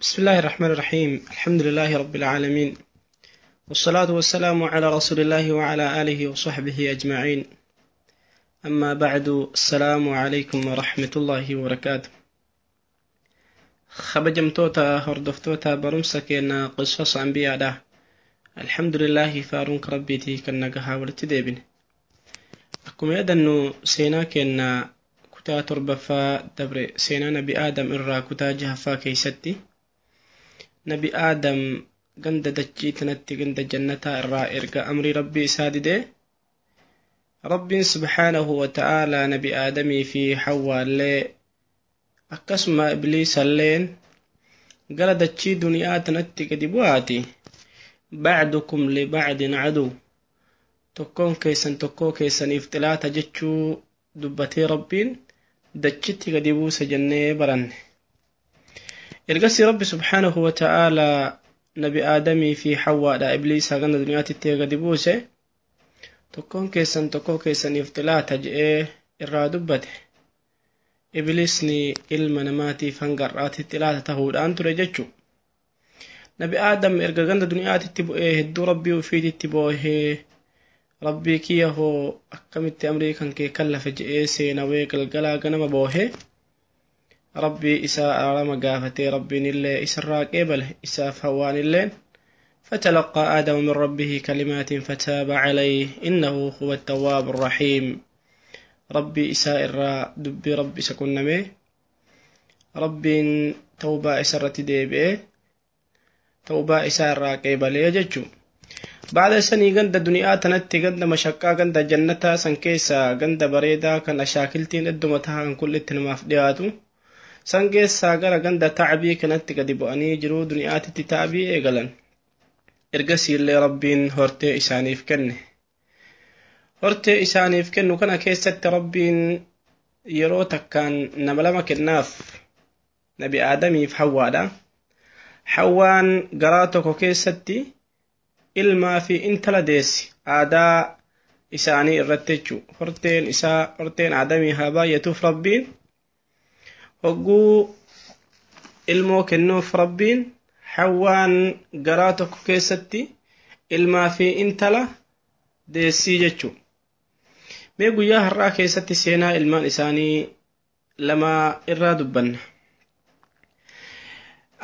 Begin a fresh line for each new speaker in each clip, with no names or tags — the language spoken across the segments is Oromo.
بسم الله الرحمن الرحيم. الحمد لله رب العالمين، والصلاة والسلام على رسول الله وعلى آله وصحبه أجمعين. أما بعد، السلام عليكم ورحمة الله وبركاته. Kabajamtoota hordoftoota barumsa keenya qisas anbiyaadha. Alhamdulillahi, faaruun rabbiitii kan nagahaa walitti deebine. Akkuma yaadannu, seenaa keenya kutaa torbaffaa dabre, seenaa Nabi Aadam irraa kutaa jahaffaa keessatti, Nabi Aadam ganda dachii tanatti, ganda jannataa irraa erga amrii Rabbii isaa didee, Rabbiin subhaanahu wa ta'aalaa Nabi Aadamii fi Hawwaallee akkasuma Ibliisalleen gara dachii duniyaa tanatti gadi bu'aati. Bacdukum libacdin caduw, tokkoon keessan tokkoo keessaniif xilaata jechuu dubbatee Rabbiin dachitti gadi buuse jennee baranne. Ergasii Rabbi subhaanahu wa ta'aalaa Nabi Aadamii fi Hawwaadha Ibliisaa ganda duniyaatitti gadi buuse, tokkoon keessan tokkoo keessaniif xilaata je'ee irraa dubbate. Ibliisni ilma namaatiif hanga har'aatti xilaata tahuudhaan ture jechuu. Nabi Aadam erga ganda duniyaatitti bu'ee hedduu Rabbii ufiititti boohee, Rabbii kiyya hoo akkamitti amrii kan kee kallafe je'ee seenawee galgalaa ganama boohee Rabbii isaa araarama gaafatee, Rabbiin illee isarraa qeebale, isaaf Hawaan illeen. فتلقى آدم من ربه كلمات فتاب عليه، إنه هو التواب الرحيم. ربي إساء الرا دبي ربي سكنمي، ربين توبة إسرة ديبئ، توبة إساء الرا قيبالي ججو. بعد سني ganda duniyaa tanatti, ganda mashaqqaa, ganda jannataa san keessa, ganda bareedaa kan ashaakiltiin idduma tahan kullitti namaaf dhiyaatu san keessaa gara ganda tacbii kanatti gadi bu'anii jiruu duniyaatitti tacbii eegalan. Ergasii illee Rabbiin hortee isaaniif kenne. Hortee isaaniif kennu kana keessatti Rabbiin yeroo takkaan nama lama kennaaf, Nabi Aadamiif Hawwaadha. Hawwaan garaa tokko keessatti ilmaa fi intala deessi, aadaa isaanii irratti jechuu. Horteen isaa, horteen Aadamii haa baay'atuuf, Rabbiin hogguu ilmoo kennuuf, Rabbiin Hawwaan garaa tokko keessatti ilmaa fi intala deessii jechuu. Mee guyyaa har'aa keessatti seenaa ilmaan isaanii lama irraa dubbanna.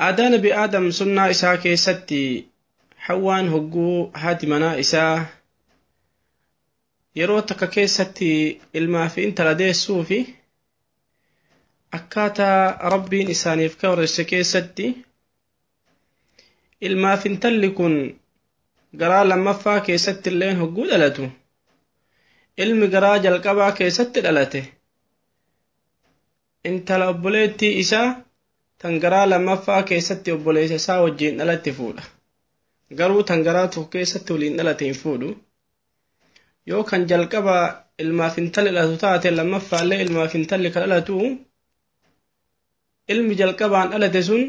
Aadaa Nabi Aadam, sunnaa isaa keessatti, Hawwaan hogguu haati manaa isaa yeroo takka keessatti ilmaa fi intala deessuu fi akkaataa Rabbiin isaaniif kawaresse keessatti, ilmaaf intalli kun garaa lammaffaa keessatti illeen hogguu dhalatu, ilmi garaa jalqabaa keessatti dhalate intala obboleettii isaa tan garaa lammaffaa keessatti obboleessa isaa wajjiin dhalatti fuudha. Garuu tan garaa tokko keessatti waliin dhalate hin fuudhu. Yoo kan jalqaba ilmaaf intalli dhalatu taate, lammaffaallee ilmaaf intalli kan dhalatu, ilmi jalqabaan dhalate sun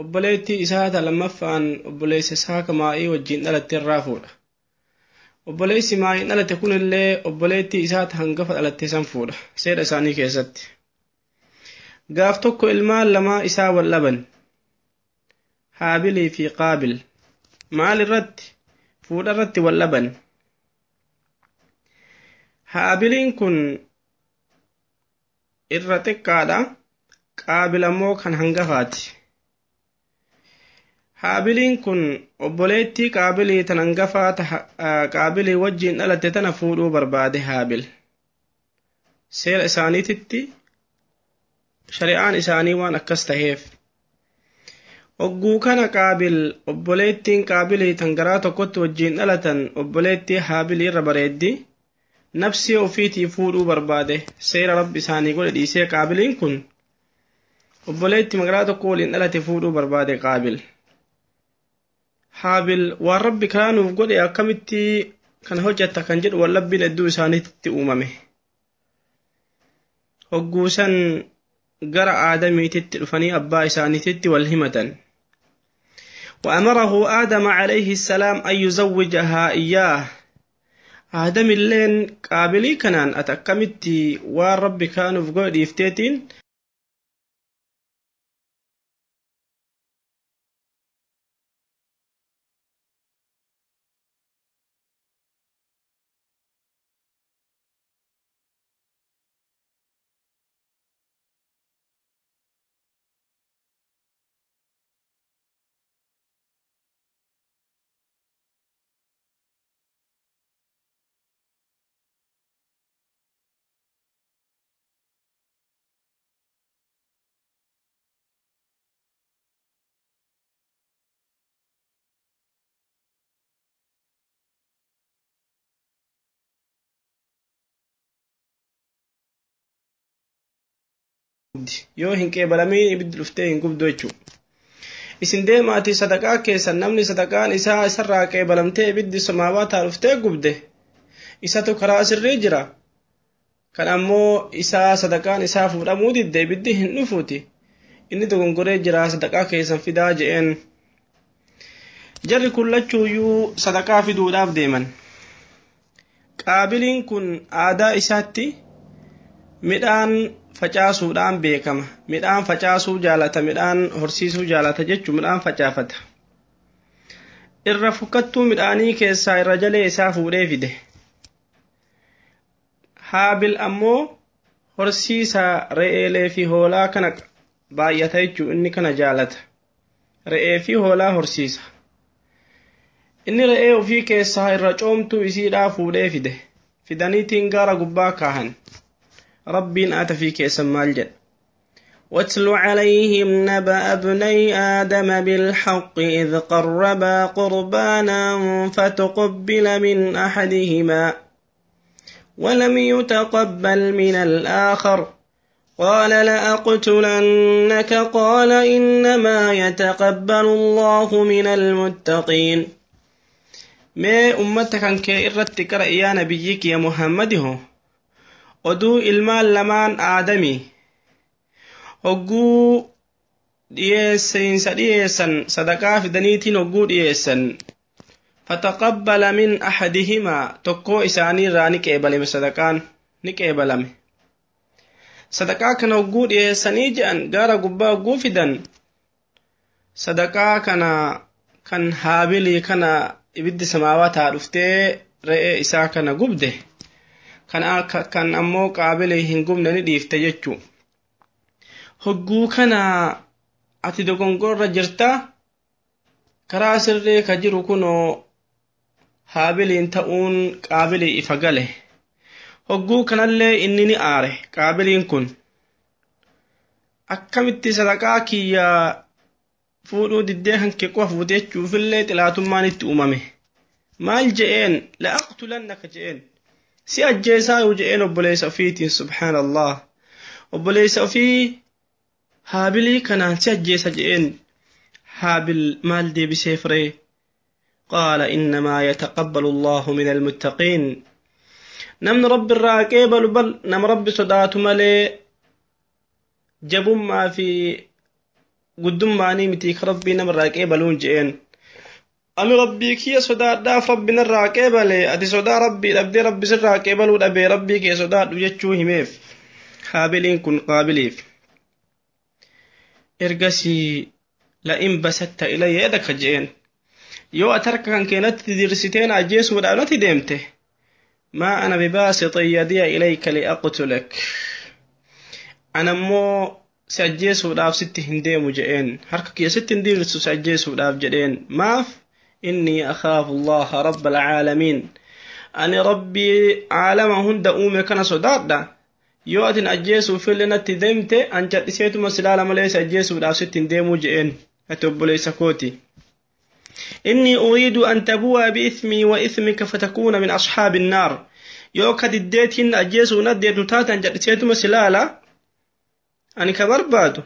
obboleettii isaa ta lammaffaan obboleessa isaa ka maa'ii wajjiin dhalatte irraa fuudha. Obboleessi maa'iin dhalate kunillee obboleettii isaa ta hangafa dhalatte san fuudha seera isaanii keessatti. Gaaf tokko ilmaan lamaa isaa wal dhaban, Haabilii fi Qaabil. Maal irratti? Fuudha irratti wal dhaban. Haabiliin kun irra xiqqaadha, Qaabil ammoo kan hangafaati. Haabiliin kun obboleettii Qaabilii tan hangafaa Qaabilii wajjiin dhalatte tana fuudhuu barbaade Haabil. Seera isaaniititti, shari'aan isaanii waan akkas taheef. Hogguu kana Qaabil, obboleettiin Qaabilii tan garaa tokkotti wajjiin dhalatan, obboleettii Haabilii irra bareeddi. Nafsii ofiitii fuudhuu barbaade. Seera Rabbi isaanii godhe dhiisee Qaabiliin kun obboleettii garaa tokko waliin dhalate fuudhuu barbaade Qaabil. Haabil waan Rabbi karaa nuuf godhe akkamitti kana hojjetta kan jedhu wallabbiin hedduu isaaniitti uumame. Hogguusan gara Aadamiititti dhufanii abbaa isaaniititti wal himatan. وأمره آدم عليه السلام أن يزوجها إياه. آدم اللين قابلي كنان أتأكمتي waan Rabbi kaanuuf godhe dhiifteetiin. Gubdi. Yoo hin qeebalamin ibiddi dhuftee hin gubdu jechuudha. Isin deemaatii sadaqaa keessan namni sadaqaan isaa isarraa qeebalamtee ibiddi samaawataa dhuftee gubde isatu karaa sirrii jira. Kan ammoo isaa sadaqaan isaa fuudhamuu didde ibiddi hin dhufuuti. Inni dogongoree jira, sadaqaa keessan fidaa je'een. Jarri kun lachuuyyuu sadaqaa fiduudhaaf deeman. Qaabiliin kun aadaa isaatti midhaan facaasuudhaan beekama. Midhaan facaasuu jaalata, midhaan horsiisuu jaalata jechuun midhaan facaafata. Irra fukkattuu midhaanii keessaa irra jalee isaa fuudhee fide. Haabil ammoo horsiisa re'eelee fi hoolaa kana baay'ata jechuun inni kana jaalata. Re'ee fi hoolaa horsiisa. Inni re'ee ofii keessaa irra coomtuu isiidhaa fuudhee fide. Fidaniitiin gaara gubbaa kaahan. Rabbiin aata fi keessan maal jedha? واتل عليهم نبأ ابني آدم بالحق إذ قربا قربانا فتقبل من أحدهما ولم يتقبل من الآخر قال لأقتلنك قال إنما يتقبل الله من المتقين. Mee ummata kan kee irratti qara'i yaa nabiyyii kiyya Muhammadi hoo, oduu ilmaan lamaan Aadamii hogguu dhiyeessinsa dhiyeessan, sadaqaa fidaniitiin hogguu dhiyeessan, فتقبل من أحدهما, tokkoo isaanii irraa ni qeebalame, sadaqaan ni qeebalame. Sadaqaa kana hogguu dhiyeessanii je'an, gaara gubbaa hogguu fidan, sadaqaa kana kan Haabilii kana ibiddi samaawataa dhuftee re'ee isaa kana gubde, kan ammoo Qaabilii hin gubne ni dhiifte jechuu. Hogguu kana ati dogongorra jirta, karaa sirrii ka jiru kunoo Haabiliin ta'uun Qaabilii ifa gale. Hogguu kanallee inni ni aare. Qaabiliin kun akkamitti sadaqaa kiyya fuudhuu diddee kan kee qofa fuute jechuufillee xilaatummaan itti uumame. Maal je'een? لأقتلنك je'een, si ajjeesaa yoo je'een obboleessa ofiitiin. Subhaanallah, obboleessa ofii Haabilii kanaan si ajjeesa je'een. Haabil maal deebisee firee? قال إنما يتقبل الله من المتقين. Namni Rabbi irraa qeebalu bal nama Rabbi sodaatu malee jabummaa fi guddummaanii miti ka Rabbii namarraa qeebaluun je'een. Ani Rabbii kiyya sodaadhaaf Rabbi narraa qeebale, ati sodaa Rabbii dhabdee Rabbi sirraa qeebaluu dhabee, Rabbii kee sodaadhu jechuu himeef Haabiliin kun Qaabiliif. Ergasii لئن بسطت إلي يدك je'een, yoo ati harka kan keenatti dirsiteen ajjeesuudhaaf natti deemte, ما أنا بباسط يدي إليك لأقتلك, ana ammoo si ajjeesuudhaaf sitti hin deemu je'een, harka kiyya sitti hin dirsu si ajjeesuudhaaf jedheen. Maaf? إني أخاف الله رب العالمين, ani Rabbii caalama hunda uume kana sodaadha. Yoo atin ajjeesuufillee natti deemte, an cadhiseetuma silaala malee si ajjeesuudhaaf sitti hin deemuu je'een, ati obboleessa kooti. إني أريد أن تبوء بإثمي وإثمك فتكون من أصحاب النار. Yoo ka diddeetiin ajjeesuu naddeetu taatan, cadhiseetuma silaala. Ani ka barbaadu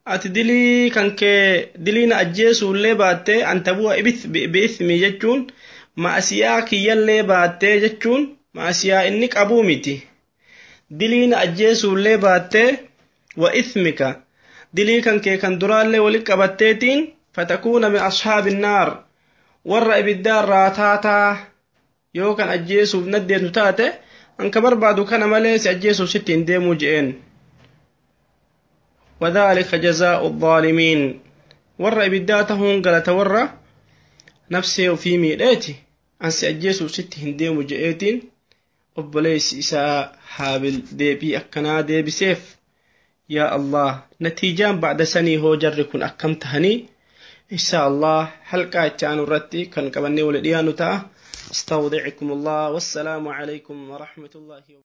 ati dilii kan kee diliina ajjeesuullee baattee, أن تبوء بإثمي jechuun ma'asiyaa kiyyallee baattee jechuun ma'asiyaa inni qabuu miti, diliina ajjeesuullee baattee, وإثمك, dilii kan kee kan duraallee walitti qabatteetiin, فتكون من أصحاب النار, warra ibiddaarraa taataa. Yoo kan ajjeesuuf naddeetu taate, an ka barbaadu kana malee si ajjeesuuf sitti hin deemuu je'een. وذلك جزاء الظالمين, warra ibiddaa tahuun galata warra nafsee ofii miidheeti. An si ajjeesuuf sitti hin deemu je'eetiin obboleessi isaa Haabil deebii akkanaa deebiseef. Yaa Allah, natiijaan ba'da sanii hoo jarri kun akkam tahanii? Insha Allah halqaa itti aanu irratti kan qabannee wali dhiyaannu ta'a. استودعكم الله والسلام عليكم ورحمة الله.